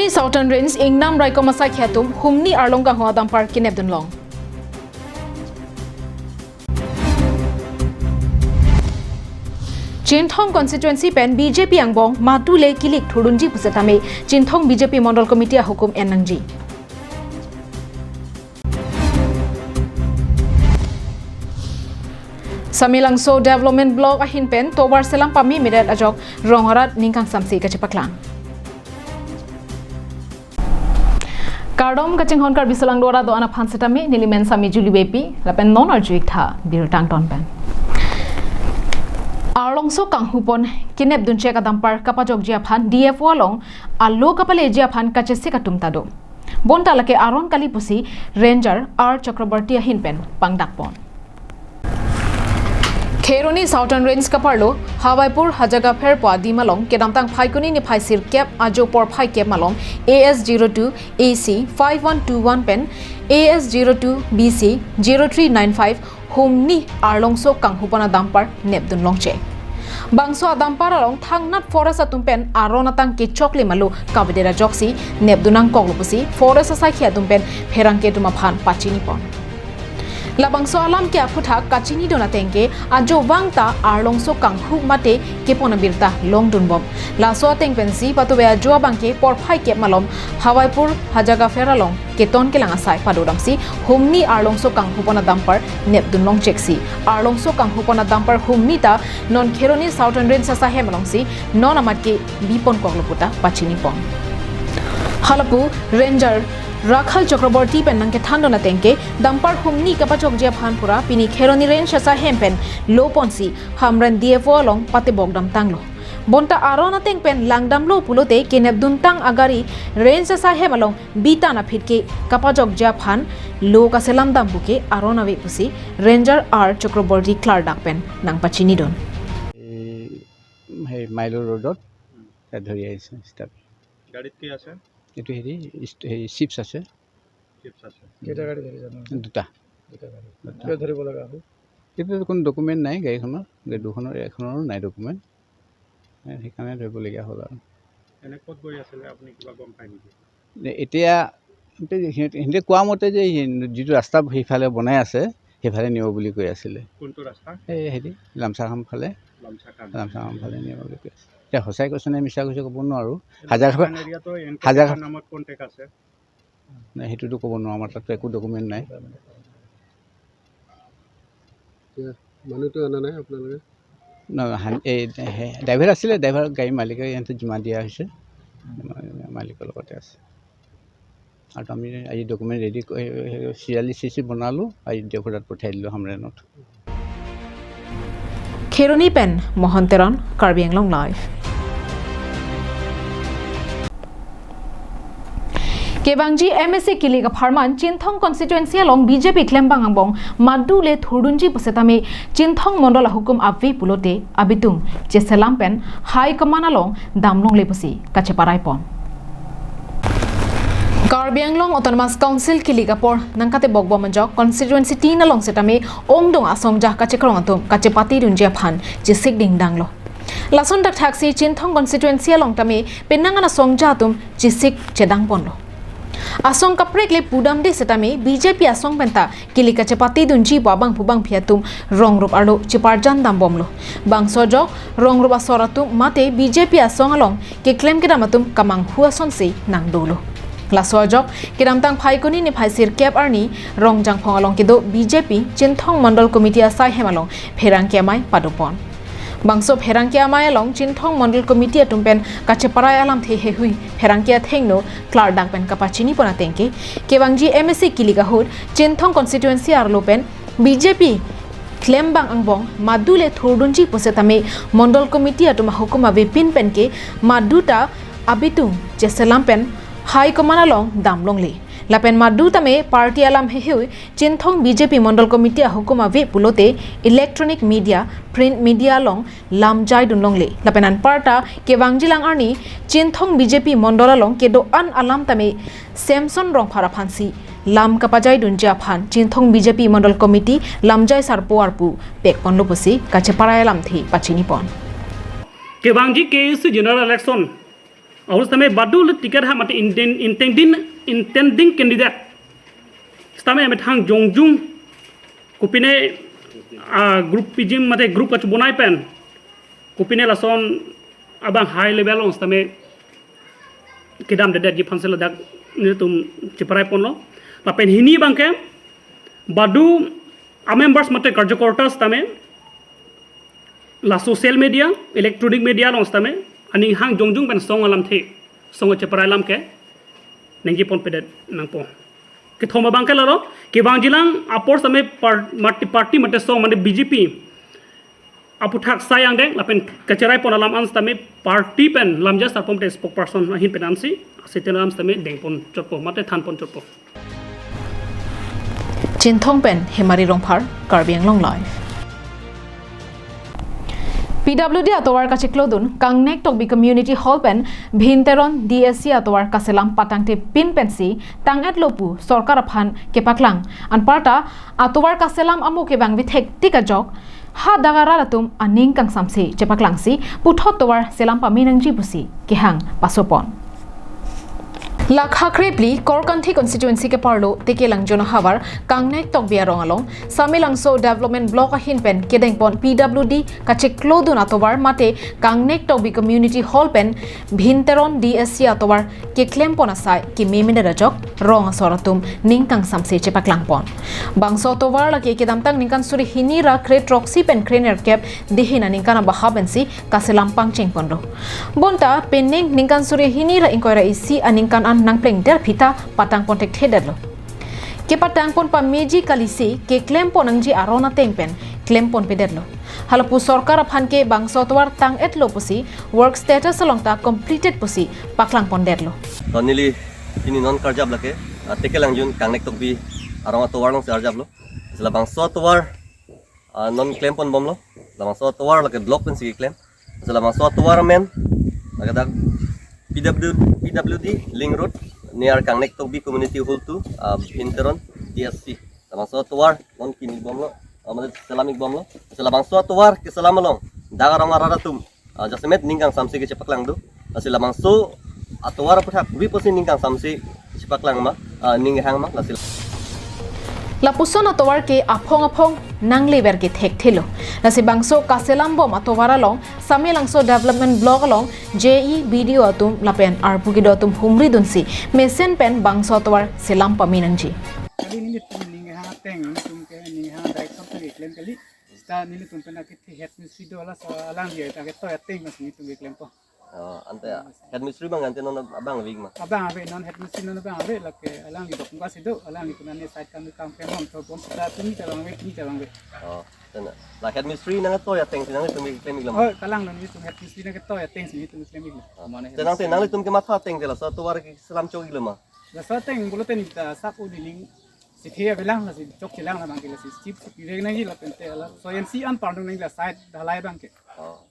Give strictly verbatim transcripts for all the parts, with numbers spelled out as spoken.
Southern Range ingnam raikom asaikhi atum humni arlong kanghu adampar kenepdun long. Chinthong constituency pen B J P angbong madu le kilik thurdunji pusetame Chinthong B J P Mondol Committee ahukum en nangji. Samelangso Development Block ahin pen tovar selam pame miret ajok rong arat ningkang samsi kachepaklang. Kardom kachinghon Karbi Songlang Duar arat do-an aphan setame neli men Sami Juli Beypi lapen non arju-ik tha birta angton pen. Arlongso kanghupon kenepdunchek adampar kapajokji aphan D F O along alo kapaleji aphan kachesik atum ta do. Bonta lake aron kali pusi Ranger R Chakraborty ahin pen pangdakpon. Kheroni Southern Range kaparlo Hawaipur Hajagapher pu adim along kedamtang Phaikuni niphai sirkep ajo porphai kep malom A S zero two A C five one two one pen A S zero two B C zero three nine five humni arlongso kanghupon adampar nepdun longchek. Bangso adampar along thangnat forest atum pen aron atang kechoklim alo kavedet ajoksi nepdun nangkoklo pusi forest asaikhi atum pen pherangke atum aphan pachinipon. Labangso alam ke aphuthak kachinidun ateng ke ajo vangta arlongso kanghu mate kepon abirta longdunbom. Laso ateng pensi patuve ajo abang ke porphai kep malom Hawaipur Hajagapher along keton kelang asai padodamsi humni arlongso kanghupon adampar nepdun longcheksi. Arlongso kanghupon adampar humni ta non Kheroni Southern Range asaihem alongsi non amat ke bipon koklo puta pachinipon. Halapu Ranger Rakhal Chakraborty pen nangkethandun ateng ke dampar humni kapajokji aphan pura pini Kheroni Range asaihem pen loponsi Hamren D F O along patebok damtanglo. Bonta aron ateng pen langdamlo pulote kenepduntang agari Range asaihem along bitan aphi ke kapajokji aphan lo kaselam dam puke aron ave pusi Ranger R Chakraborty klardak pen nangpachinidun. এই সেই মাইলৰ ৰোডত তাত ধৰি আহিছে ষ্টাফ। গাড়ীত কি আছে? এইটো হেৰি ইষ্ট-, হেৰি চিপছ আছে। চিপছ আছে। কেইটা গাড়ী ধৰিছে আপোনালোকে? দুটা। দুটা গাড়ী। দুটা। কিয় ধৰিব লগা হ'ল? এইটো কোনো ডকুমেণ্ট নাই গাড়ীখনৰ, গাড়ী দুখনৰ, এখনৰো নাই ডকুমেণ্ট। এ, সেইকাৰণে ধৰিবলগীয়া হ'ল আৰু। এনে ক'ত গৈ আছিলে আপুনি কিবা গম পায় নেকি? যে এতিয়া সিহঁতে, সিহঁতে কোৱা মতে যে সি যিটো ৰাস্তা সেইফালে বনাই আছে, সেইফালে নিব বুলি কৈ আছিলে। কোনটো ৰাস্তা? এই হেৰি, লামচাখাম ফালে। লামচাখাম। লামচাখাম ফালে নিব বুলি কৈ আছে। এতিয়া সঁচাই কৈছে নে মিছা কৈছে ক'ব নোৱাৰো। এইটো হাজাৰ খান এৰিয়াটো এন কে হাজাৰ টেকৰ নামত কণ্টেক্ট আছে। নাই, সেইটোতো ক'ব নোৱাৰো, আমাৰ তাততো একো ডকুমেণ্ট নাই। এতিয়া মানুহটো অনা নাই আপোনালোকে? ন-, হান-, এই, হে-, ড্ৰাইভাৰ আছিলে, ড্ৰাইভাৰ গাড়ী মালিকে ইয়াতে জিমা দিয়া হৈছে, মালিকৰ লগতে আছে। আৰু আমি আজি ডকুমেণ্ট ৰেডি কৰি, চি আৰ এল চি চি বনালোঁ, আজি ডি এফ অ'ত পঠাই দিলোঁ হামৰেণত। Kheroni pen Mohon Teron, Karbi Anglong Live. Kevangji M A C kilik apharman Chinthong constituency along B J P klembang angbong madu le thurdunji pusetame Chinthong Mondol ahukum ave pulote abitung cheselam pen High Command along damlongle pusi kacheparaipon. Karbi Anglong Autonomous Council kilik apor nangkatebokbom ajok constituency tin along setame ongdung asong jah kachekrong atum kachepatedunji aphan chesik dingdanglo. Lason dakthaksi Chinthong constituency along tame penang an asong jah atum chesik chedangponlo. Asong kaprek le pudamde setame B J P asong penta kilik kachepatedunji pu abangphu bangphi atum rongrup arlo cheparjan dambomlo. Bangso ajok rongrup asor atum mate B J P asong along keklem kedam atum kamanghu asonsi nangdolo. Laso ajok kedamtang Phaikuni niphai sirkep arni Rongjangphong along kedo B J P Chinthong Mondol Committee asaihem along pherangke amei padopon. Bangso pherangke amei along Chinthong Mondol Committee atum pen kacheparai alamthe heihui pherangke athengno klardak pen kapachinipon ateng ke, kevangji M A C kilik ahut Chinthong constituency arlo pen B J P klembang angbong madu le thurdunji pusetame Mondol Committee atum ahukum avepin pen ke madu ta abitung cheselam pen High Command along damlongle. Lapen madu tame party alam heihui Chinthong B J P Mondol Committee ahukum ave pulote electronic media, print media along lamjaidunlongle. Lapen anparta kevangjilang arni Chinthong B J P Mondol along kedo-an alam tame Samson Rongphar aphansi lam kapajaidunji aphan Chinthong B J P Mondol Committee lamjai sarpo arpu pekponlo pusi kacheparai alamthe pachinipon. Kevangji K A C General Election Ahut sitame badu le ticket ha mate intend-, intending, intending candidate sitame amethang jongjung kopine, ah, group pijim mate group kachebonai pen kopine lason abang high level along sitame kedamdedetji aphansi ladak nelitum cheparai ponlo. Lapen hini abangke badu a-members mate karjokorta sitame la social media, electronic media along sitame aning hang jongjung pen song alamthe, song cheparai alam ke nangji ponpedet nangpo. Kethom abangke lalo, kevangjilang apor sitame par-, mate party mate song mate B J P aphuthak sai angdeng lapen kacherai pon alam an sitame party pen lamja sarpom te spokesperson ahin pen ansi, aseten alam sitame deng pon chotpo mate than pon chotpo. Chinthong pen Hemari Rongphar, Karbi Anglong Live. P W D atovar kacheklodun Kangnek Tokbi Community Hall pen Bhim Teron D S C atovar kaselam patangte pin pensi tang-etlo pu sorkar aphan kepaklang. Anparta atovar kaselam amo kevangve thektik ajok hadak arat atum aning kangsamse chepaklangsi puthot tovar selam pame nangji pusi kehang pasopon. Lakha krephli Korkanthi constituency keparlo Tekelangjun ahavar Kangnek Tokbi arong along Samelangso Development Block ahin pen kedengpon P W D kacheklodun atovar mate Kangnek Tokbi Community Hall pen Bhim Teron D S C atovar keklempon asai kememedet ajok rong asor atum ning kangsamse chepaklangpon. Bangso atovar lake kedamtang ningkan suri hini ra kre throksi pen kre nerkep dihin aningkan abaha pensi kaselam pangchengponlo. Bonta penang ningkan suri hini ra ingkoi ra isi aningkan an nangplengder phita patangpon thekthedetlo. Kepatangpon pameji kalisi keklempon nangji aron ateng pen klemponpedetlo. Halapu sorkar aphan ke bangso atovar tang-etlo pusi work status along ta completed pusi paklangpondetlo. To neli pini non karjap lake, ah, Tekelangjun Kangnek Tokbi arong atovar alongsi arjaplo. Sila bangso atovar, ah, non klempon bomlo. Labangso atovar lake block pensi keklem. Sila bangso atovar amen lake dak P W, P W D Link Road near Kangnek Tokbi Community Hall two, ah, Bhim Teron D S C. Labangso atovar non kim-ik bomlo, ah, mane selam-ik bomlo. Sila bangso atovar keselam along dak arong arat atum, ah, jasemet ning kangsamse kechepaklangdun. Lasi labangso atovar aphuthak kopi pusi ning kangsamse chepaklang ma, ah, ning hang ma, lasi. Lapuson atovar ke aphong aphong nanglever ke thekthelo. Lasi bangso kaselam bom atovar along Samelangso Development Block along J E, B D O atum lapen arpu kedo atum humridunsi mesen pen bangso atovar selam pame nangji. Kali nelitum ning hang ateng, nelitum ke ning hang direction ta keklem kali. Seta nelitum pen akethe head mistri do, laso alangli ta ketoi ateng mas nelitum keklempo. Oh, ante ya. Head mistri abang ante non abang ave ma? Abang ave, non head mistri non abang ave, lake alangli dokmoka si do, alangli konane side kam kam klem bom, to bom seta pini ta abang ave, pini ta abang ave. Oh, tena. La head mistri nangtoi atengsi nanglitum keklem-iklo ma? Oh, kalang lo, nelitum head mistri nangtoi atengsi nelitum keklem-iklo. Oh. Mane head mistri. Te nangte nanglitum kematha atengte laso atovar keselam chok-iklo ma? Laso ateng pulote neli ta sap o diling si the avelang, lasi chokchelang labang ke, lasi chip si pirek nangji lapen te laso ensi an pardon nangji la side dhalai abang ke. Oh.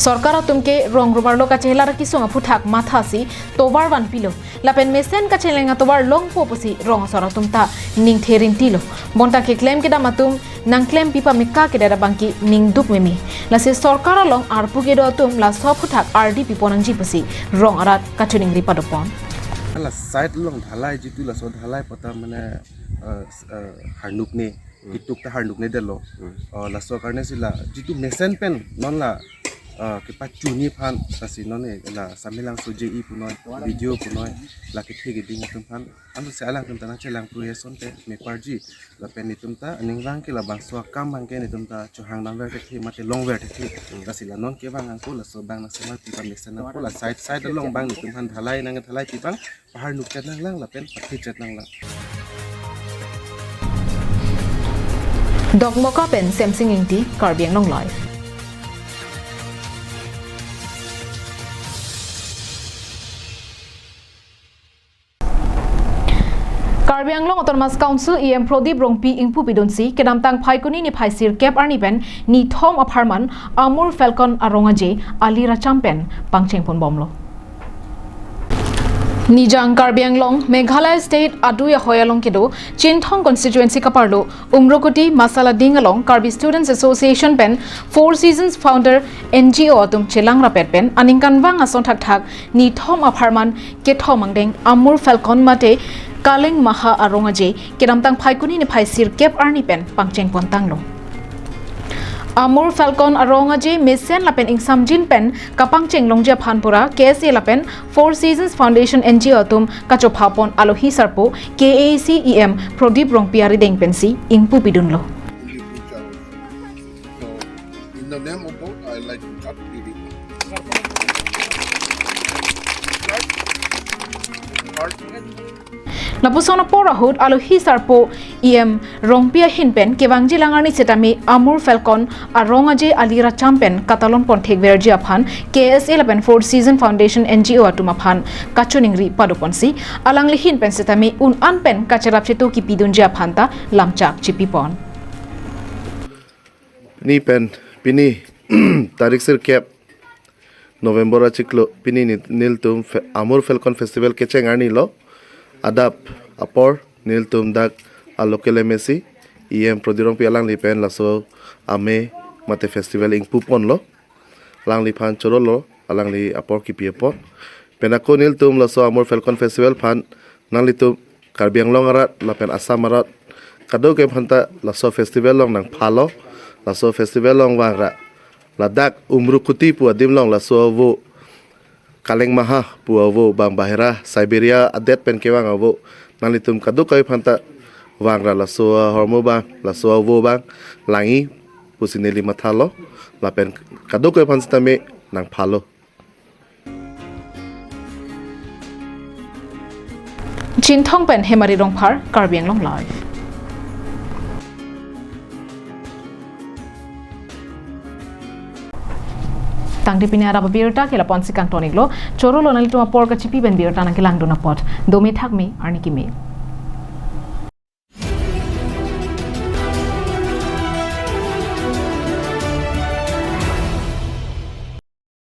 Sorkar atum ke rong rubar lo kachelar kesung aphuthak mathasi tovar vanpilo. Lapen mesen kacheleng atovar longpo pusi rong asor atum ta ningthe rintilo. Bonta keklem kedam atum nangklem pipa meka kedet abang ke ningduk meme. Lasi sorkar along arpu kedo atum laso aphuthak ardi pipon nangji pusi rong arat kachiningri padopon. La side along dhalai jitu laso dhalai pata mane, eh, s-, eh, harnuk ne, Hmm. kituk ta harnuk ne detlo. Hmm. Oh, laso karne si la jitu mesen pen non la, eh, kepachuni aphan lasi non ne la Samelangso J E punoi, B D O punoi, la kethe keding atum aphan. Ansi alangtum ta nangchelang pru ason te meparji. Lapen netum ta aning vang ke labangso akam abang ke netum ta chohang damver thekthe mate longver thekthe. Hmm. Lasi la non kevang angko laso abang nangsemar pipa mesen angko la side side along abang netum aphan dhalai nangdhalai pi abang paharnuk chet nanglang lapen pathi chet nanglang. Dokmoka pen Semsing Ingti, Karbi Anglong Live. Karbi Anglong Autonomous Council E M Prodip Rongpi ingpu pidunsi kedamtang Phaikuni niphai sirkep arni pen nithom apharman Amur Falcon arong aje ali racham pen pangchengpon bomlo. Nijang Karbi Anglong, Meghalaya State adui ahoi along kedo Chinthong constituency kaparlo Umrukuti Masalading along Karbi Students Association pen Four Seasons founder N G O atum chelang rapet pen aningkanvang ason thakthak nithom apharman kethom angdeng Amur Falcon mate Kaleng Maha arong aje kedamtang Phaikuni niphai sirkep arni pen pangcheng pontanglo. Amur Falcon arong aje mesen lapen ingsamjin pen kapangcheng longji aphan pura K S A lapen Four Seasons Foundation N G O atum kachopha pon alohi sarpo K A A C E M Prodip Rongpi arideng pensi ingpu pidunlo. So, in the name of God, I like to cut the ribbon. Lapuson apor ahut alohi sarpo E M Rongpi ahin pen kevangji lang arni setame Amur Falcon arong aje ali racham pen katalon pon thekverji aphan K S A lapen Four Season Foundation N G O atum aphan kachiningri padoponsi alangli ahin pen setame un-an pen kacherap chetu kipidunji aphan ta lamchak chipipon. Ni pen pini tarik sirkep November achiklo pini ni-, nelitum fe-, Amur Falcon Festival kecheng arni lo. Adap apor nelitum dak a local M A C E M Prodip Rongpi alangli pen laso ame mate festival ingpu ponlo. Alangliphan chorolo, alangli apor kipi apot. Pen ako nelitum laso Amur Falcon Festival aphan nanglitum Karbi Anglong arat lapen Assam arat kadokave aphanta laso festival along nangphalo, laso festival along vangra ladak Umrukuti pu adim along laso avo Kaleng Maha pu avo abang bahira Siberia adet pen kevang avo, nanglitum kadokave aphanta vangra laso ahormu abang, laso avo abang langji pusi neli mathalo, lapen kadokave aphan setame nangphalo. Chinthong pen Hemari Rongphar, Karbi Anglong Live. Tangte pini adap abirta ke lapu-ansi kangton-iklo, chorolo nanglitum apor kachipi pen birta nangkelangdun apot. Dome thakme, arni keme.